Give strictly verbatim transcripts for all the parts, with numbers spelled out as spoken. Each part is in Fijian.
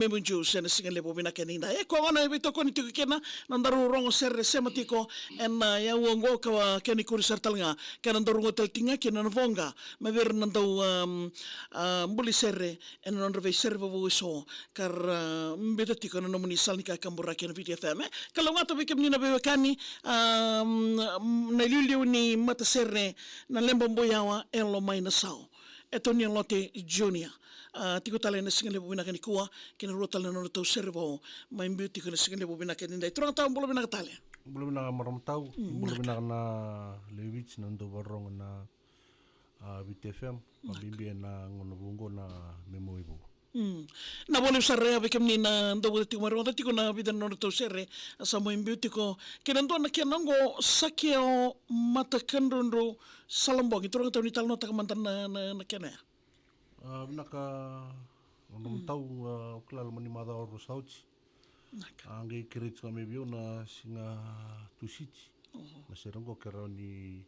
Memory Juice ena siga levu vinaka edaidai. E koya gona e veitokoni tiko kina na daru rogo sere sema tiko ena, a, yau oqo ka kena ikuri sara tale ga. Kena daru rogo tale tiko ga kina na voqa mai vei ira na dau, um, a, buli sere ena nodra veisere vovou eso ka ra, a, biuta tiko ena nomuni sala ni kakaburaki ena Viti F M. E ka laugata vei kemuni na veiwekani, um, na iliuliu ni matasere na Leba Buyawa e Lomainasau, e Tony Lote Junior. A, tiko tale ena siga levu vinaka nikua kei na rua tale na nona tau sere vou mai biu tiko ena siga levu vinaka edaidai. Turaga tau, bula vinaka tale. Bula vinaka marama tau. Mm, bula vinaka na lewe i Viti na dau vakarorogo na, a, Viti F M, vakabibi ena gauna vou oqo na Memory Vou. Mm. Na voli sara ya vei kemuni na dau vata tiko mai rogoca tiko na vica na nona tau sere, a, sa mai biu tiko kei na dua na kena oqo, Sakeo Matakadrudru Salabogi. Turaga tau, ni talanoataka mada na, na, na kena ya. A, vinaka, o na matau, a, o kila loma ni macawa rua sa oti. Vinaka. A qai kerei tiko ga mai vei au na siga Tusiti. Oho. Na sere oqo ke rawa ni,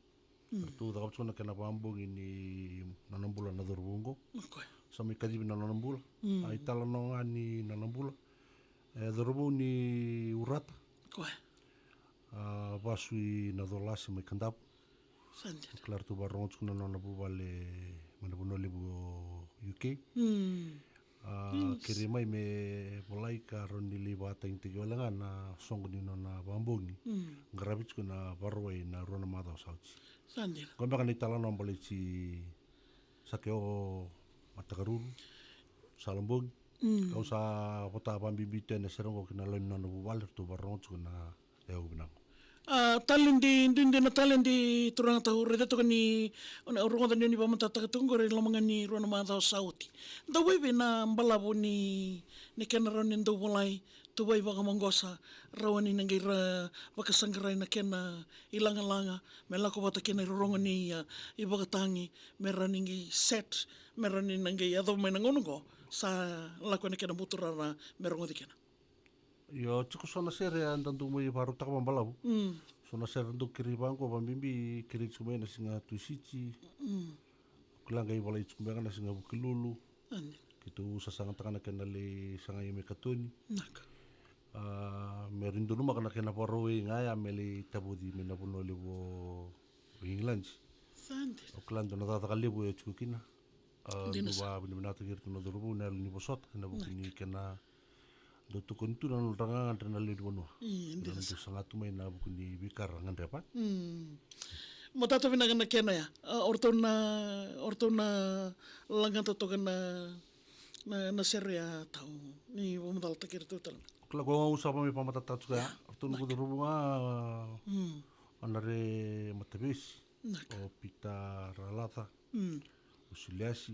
mm, ratou cakava tiko na kena vakabogi ni nona bula na cauravou oqo. Oke. Sa mai kacivi na nona bula. Mm. A italanoa ga ni nona bula. E cauravou ni Urata. Oke. A, vasu i Nacolase mai Kadavu. Sa dina. Kila ratou vakarorogo tiko na nona vuvale mai na vanua levu o U K. Mm. A, kerei mai me volai ka rawa ni lai vakatagitaki wale ga na soqo ni nona vakabogi. Mm. Qaravi tiko na Vakarauwai na rua na macawa sa oti. Sa dina. Qo beka na italanoa baleti Sakeo Matakaruru Salabogi. Mm. Au sa vota vakabibi tu ena sere oqo kei na lewe ni nona vuvale, ratou vakarorogo tiko na E au vinaka. A, taledi, duidui na taledi, turaga tau, raica toka ni, au rogoca ni o ni vakamatatataka toka qori e loma ga ni rua na macawa sa oti. Dau vei vei na balavu ni, ni kena rawa ni dau volai, tu vei vakamaqosa, rawa ni na qai ra vakasaqarai na kena ilagalaga, me lako vata kei na irorogo ni, a, ivakatagi, me rawa ni qai set, me rawa ni na qai yacova mai na gauna oqo, sa lako ena kena buturara, me rogoci kina. Io, tiko so na sere a dau mai vakarautaka vakabalavu. Mm. So na sere dau kerei vaqo, vakabibi kerei tiko mai na siga Tusiti. Mm. Kila qai volai tiko beka na siga Vukelulu. Ani. Keitou sasagataka na kena lai sagai mai Katoni. Naka. A, me ra donumaka na kena Vakarauwai ga ya me lai tavoci mai na vanua levu o England. Sa dina. O kila dua na cakacaka levu e tiko kina. A, dina sa. Dau vakavinavinakataki iratou na cauravou na yalo ni vosota ena vuku ni kena dau tokoni tu na nodra gagadre na lewe ni vanua. Io, dina sa. Dau saga tu mai na vuku ni veika ra gadreva. Mm. Matata vinaka na kena ya. A, o ratou na, o ratou na lagata toka na, na, na sere ya tau. Ni vakamacalataki iratou tale. Kila ko au sa mai vakamatatataka tiko ya. O ratou na noqu cauravou ga, mm, o Nare Matavesi. Naka. O Pita Ralaca. Mm. O Suliasi.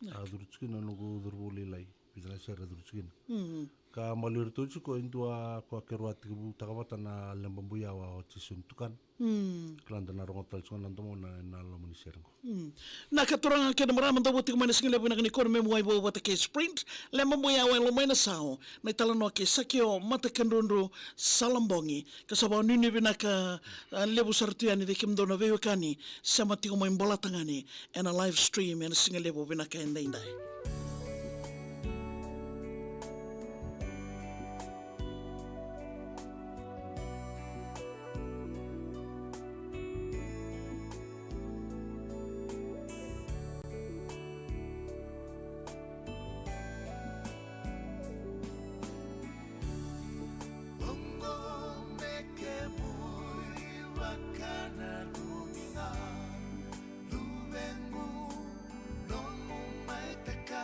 Naka. A curu tiko kina na noqu cauravou lailai. Vica na sere a curu tiko kina. Mm. Ka maliwa iratou tiko e dua ko a kerua tekivutaka vata na Leba Buyawa o Jason Tukana. Mm. Kila da na rogoca tale tiko na domona ena loma ni sere qo. Mm. Naka turaga kei na marama dau vata tiko mai na siga levu vinaka nikua na Memory Vou vata kei Sprint. Leba Buyawa e Lomainasau. Na italanoa kei Sakeo Matakedrudru Salabogi. Ka sa vakanuinui vinaka, a, levu sara tu yani vei kemudou na veiwekani, sema tiko mai Bolatagane ena live stream ena siga levu vinaka edaidai. Oqo me kemuni vaka na luvega, luvequ, nomu mai taka.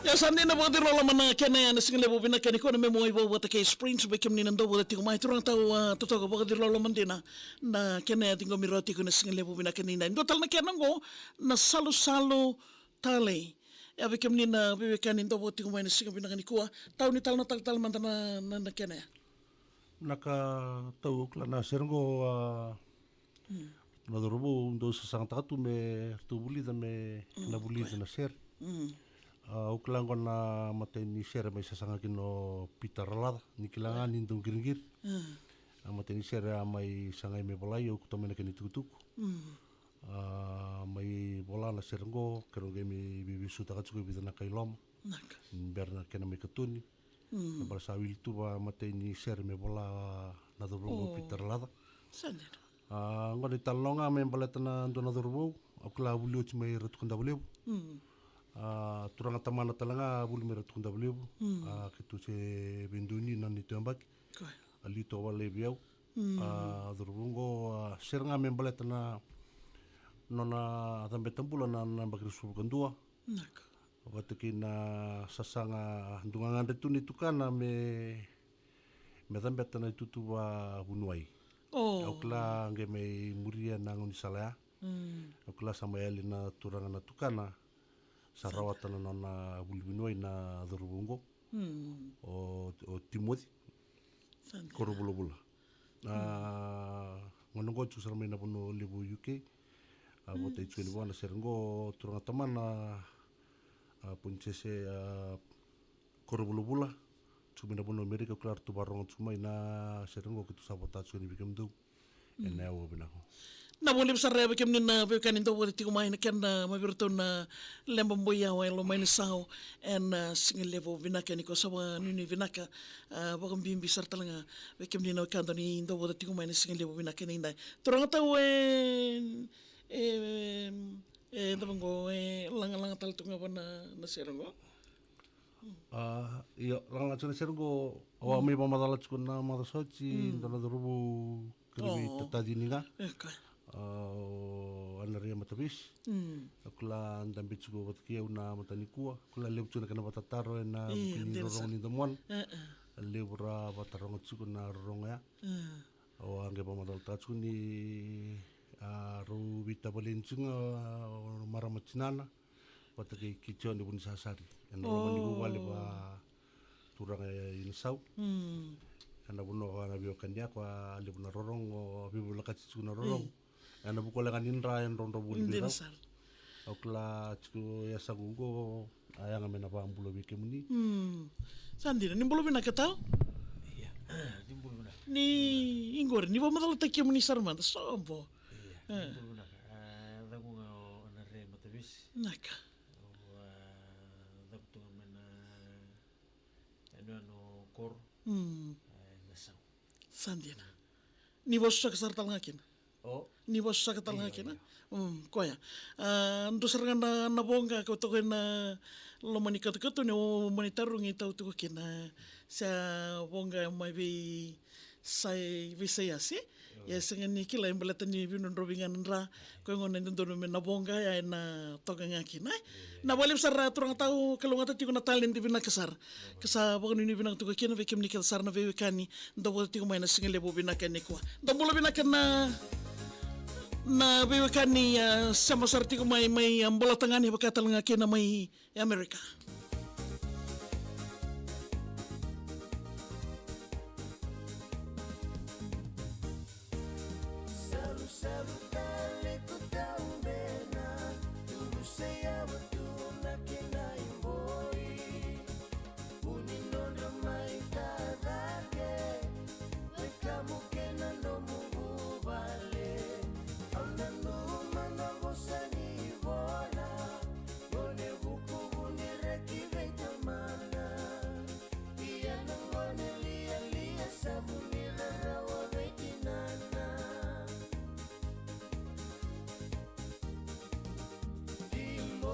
Ia sa dina, vakaciroloma na kena ya na sigalevu vinaka nikua na Memu Wai Vou vata kei Sprint, vei kemuni na dovu tiko mai, turaga tau, a, totoka, vakaciroloma dina na kena ya, ciqomi rawa tiko na sigalevu vinaka ni nai. Dua tale na kena oqo, na Salusalu Talei. Ia vei kemuni na veiwekani dovu tiko mai na siga vinaka nikua, tau ni tale na talatala mada na, na, na kena ya. Na ka tau, au kila na sere qo, a, na cauravou dau sasagataka tu me ratou vulica me na vulica na sere. A, au kila qo na matai ni sere mai sasaga kina o Pita Ralaca, ni kila ga ni dau qiriqiri. A, matai ni sere a mai sagai me volai, au kauta mai na kena itukutuku. A, mai vola na sere qo, keirau qai mai veiveisutaka tiko e vica na ka i loma. Naka. Bera na kena mai katoni. Mm. Bera sa wili tu va matai ni sere me vola na cauravou qo, Pita Ralaca. Sa dina. A, qo na italanoa ga me baleta na dua na cauravou, au kila a vuli oti mai Ratu Kadavalevu. Mm. A, turaga tamana tale ga a vuli mai Ratu Kadavalevu. Mm. A, keitou se veidonui na neitou yabaki. Koya. A liu toka vakalevu vei au. Mm. A, cauravou qo, a, sere ga me baleta na nona cabeta bula na, na yabaki ruasagavulu ka dua. Naka. Vata kei na sasaga, dua ga gadre tu ni tukana me, me cabeta na itutu vavuniwai. O. Au kila qai mai muria na gaunisala ya. Mm. Au kila sa mai yali na turaga na tukana, sa rawata na nona vuli vuniwai na cauravou qo. Mm. O, o Timoci. Sa dina. Korovulavula. A, gauna qo tiko sara mai na vanua levu o U K. A, votai tiko ni vua na sere qo, turaga tamana, a, Ponisese, a, Korovulavula. Tiko mai na vanua Amerika, au kila ratou vakarorogo tiko mai na sere qo, keitou sa vota tiko ni vei kemudou. Ena yawa vinaka. Na voli sara vei kemuni na veiwekani dau vota tiko mai na kena, mai vei iratou na Leba Boi Yawa e Lomainasau ena, a, sigalevu vinaka nikua. Sa vakanuinui vinaka, a, vakabibi sara tale ga vei kemuni na wekada ni dau vota tiko mai na sigalevu vinaka ni dai. Turaga tau e, e, e, cava qo, e lagalaga tale tu ga vua na, na sere qo. A, io, lagalaga tiko na sere qo, au a mai vakamacala tiko na macawa sa oti, dua na cauravou keirau veitataci yani ga. E, ka. A, o Anaria Matavesi. Mm. Au kila dabe tiko vata kei au na mata nikua. Au kila levu tiko na kena vakatataro ena vuku ni rorogo ni domona. E, e. Levu ra vakataroga tiko na rorogo ya. E. Au a qai vakamacalataka tiko ni, a, rau veitavaleni tiko ga, a, o marama tinana vata kei Kitione Vunisasari ena loma ni vuvale vakaturaga i Nasau. Mm. Ena vanua ko na veiwekani ya ko a levu na rorogo, veivolekati tiko na rorogo. Mm. Ena vuku leqa ni dra e drodro voli vei rau. Dina sara. Au kila tiko e yasaqu qo, a yaga me na vakabula vei kemuni. Mm. Sa dina, ni bula vinaka tau. Ia, ni bula vinaka. Ni, iqori, ni vakamacalataki kemuni sara mada, sobo. Ia, ni bula vinaka. A, yacaqu ga o Anaria Matavesi. Naka. Au, a, cavutu ga mai na yanuyanu o Koro. Mm. A, Nasau. Sa dina. Ni vosota sara tale ga kina. O. Ni vosota tale ga kina. Io, io. Mm, koya. A, dua sara ga na, na voqa ka toka ena loma ni katukato ni o mani tarogi tau tiko kina. Se a voqa mai vei Sai, vei Saiasi. Io. Ia sega ni kila e baleta ni veidrodrovi ga na dra. Koya gona e dodonu me na voqa ya ena toka ga kina, e? Io, io. Na vakalevu sara turaga tau, kalougata tiko na taledi vinaka sara. Ka sa vakanuinui vinaka tiko kina vei kemuni kece sara na veiwekani dau vota tiko mai na sigalevu vinaka nikua. Dou bula vinaka na, na veiwekani, a, sema sara tiko mai, mai, a, Bolatagane, vaka tale ga kina mai Amerika. Salusalu tale ko Taubena, tubu se yawa tu na kena iboi. Vu ni nodra mai ta cake, wekamu kei na nomu vuvale. Au nanuma na vosa ni vola, gone vuku vu ni reki vei tamana. Ia na gone lialia sa vu ni rarawa vei tinana. Timo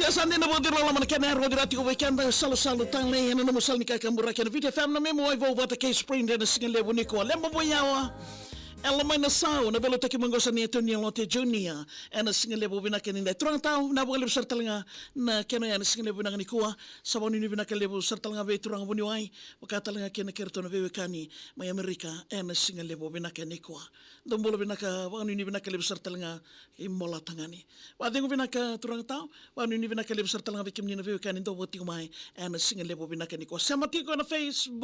E sa dina, vakacegu loloma na kena e rogoci tiko vei keda, salusalu tale ena nomu sala ni kakaburaki ena Viti F M na memu wai vou vata kei Spring ena siga levu nikua. Leba vou yawa, e lomai na sau na veilautaki maqosa ni Antonio Lote Junior ena siga levu vinaka ni dai. Turaga tau, na vakalevu sara tale ga na kena oya ena siga levu vinaka nikua. Sa vakanuinui vinaka levu sara tale ga vei turaga vuniwai, vaka tale ga kei na keratou na veiwekani mai Amerika ena siga levu vinaka nikua. Dou bula vinaka, vakanuinui vinaka levu sara tale ga kei Mola Tagane. Vakacegu vinaka turaga tau, vakanuinui vinaka levu sara tale ga vei kemuni na veiwekani dou vakatiko mai ena siga levu vinaka nikua. Sema tiko ena Facebook.